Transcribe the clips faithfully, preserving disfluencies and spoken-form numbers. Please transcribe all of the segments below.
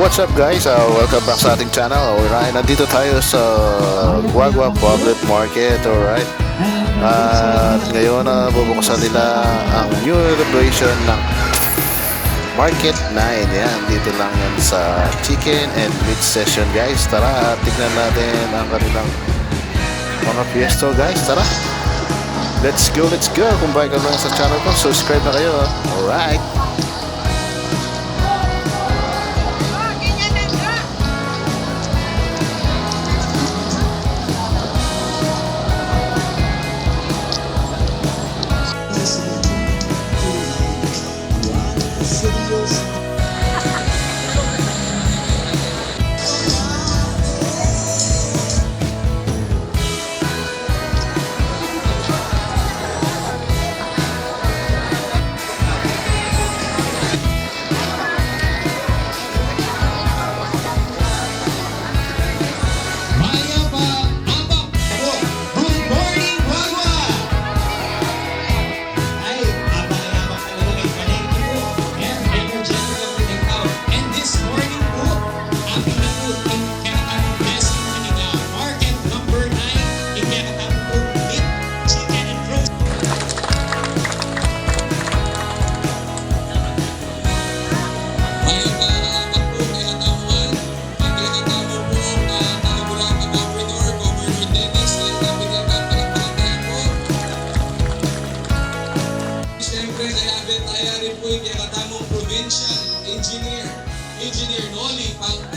What's up, guys? Uh, welcome back sa ating channel. Alright, nandito tayo sa Guagua Public Market, alright? At ngayon, uh, bubuksan nila ang new inauguration ng Market nine. Yan, dito lang yan sa Chicken and Meat Session, guys. Tara, tignan natin ang kanilang mga pwesto, guys. Tara. Let's go, let's go. Kung bago ka lang sa channel ko, subscribe na kayo, ah. Alright. Mayap a abak po. Good morning, Guagua! Ay, abak na abak talaga keng palengke po. Ayan, Mayor General Pudengkao. And this morning po, happy na po ang kekatamung blessing talaga. Market number nine, ing kekatamu pung meat, chicken and roast. Mayap a abak po kekatamu ngan. Kekatamu pung, ah, Tagbilaran a Gobernador, Governor Dennis Legarda Pidilcan, palakpakan tamu po. Siyempre, kayabe taya rin po ing kekatamung provincial engineer, Engineer Noli Pang-,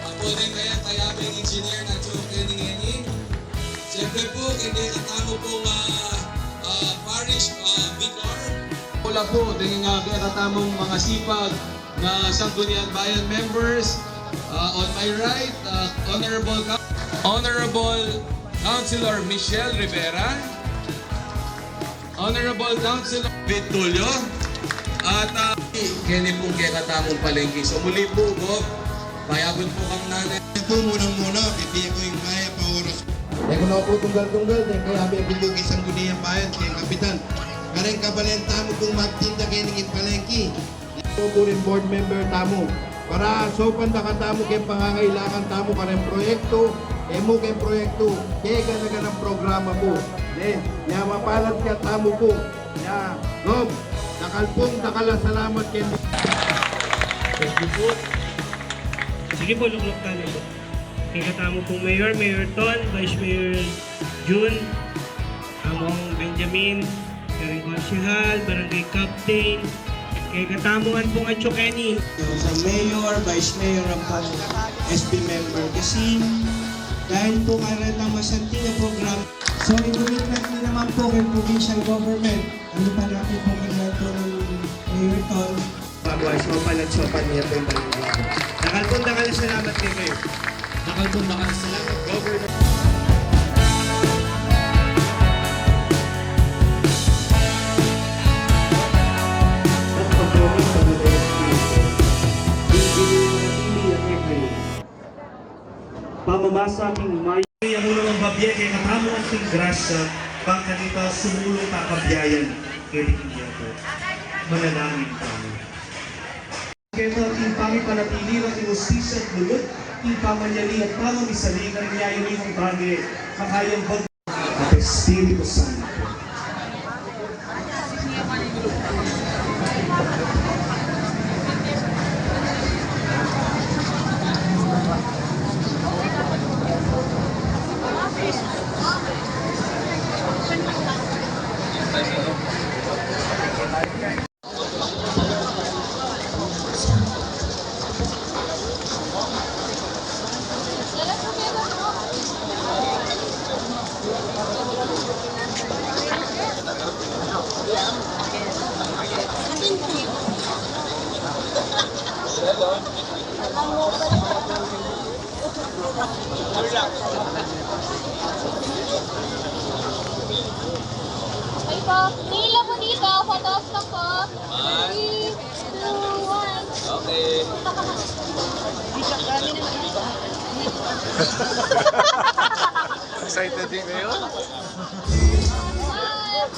apo rin kaya kayabe engineer na Joe Kenny Kenny. Siyempre po, kekatamu pung, ah, ah, parish, ah, vicar. Wala po, ding, ah, kekatamung mga sipag na Sangguniang Bayan members, ah, on my right, ah, Honorable Coun-, Honorable Councilor Michelle Rivera, Honorable Councilor Vitulio, at, ah, keni pung kekatamung palengke. So, muli po, Gov, mayap po kang nanay. Ito, munang-muna, bibie ku ing mayap a oras. E ku na pu tunggal-tunggal, deng kayabe ku pu king Sangguniang Bayan, keng kapitan. Kareng kabalen tamu pung magtinda keni king palengke. Ing pu ring board member tamu. Para saupan da katamu keng pangangailangan tamu kareng proyektu, e mu keng proyektu, keng gana-ganang programa pu. Deng, ya mapalad katamu pu. Ya, Gov, dakal pung, dakal a salamat keni. Thank you po. Sige po, lukluk tamu po. Kekatamu pung Mayor, Mayor Ton, Vice Mayor Jun, Among Benjamin, kareng konsehal, barangay captain, kekatamu ngan pung Atsu Kenny. Sa Mayor, Vice Mayor, ampong S B member kasi, dahil po kareta masanting a programa. So, i-commit na naman po keng provincial government. Ano pa natin po kailangan po ng Mayor Ton? Pagwa, saupan at saupan niya po yung barangay. Dakal pung dakal a salamat kekayu. Dakal pung dakal a salamat, Governor. Pamamasa king mayu. Yang ulu nang babie kekatamu anting grasya, bang kanita sumulung ta kabiayan keti king yabe. Manalangin tamu. Keta ing pangipanatili ra king hustisya at lugud, ing pamanyali at pamamisali, karing yayu ning bage, makayang bag- At Espiritu Santo. Okay po. Tingin lang po dito. Photos lang po. Three, two, one. Okay. Excited din kayo? One.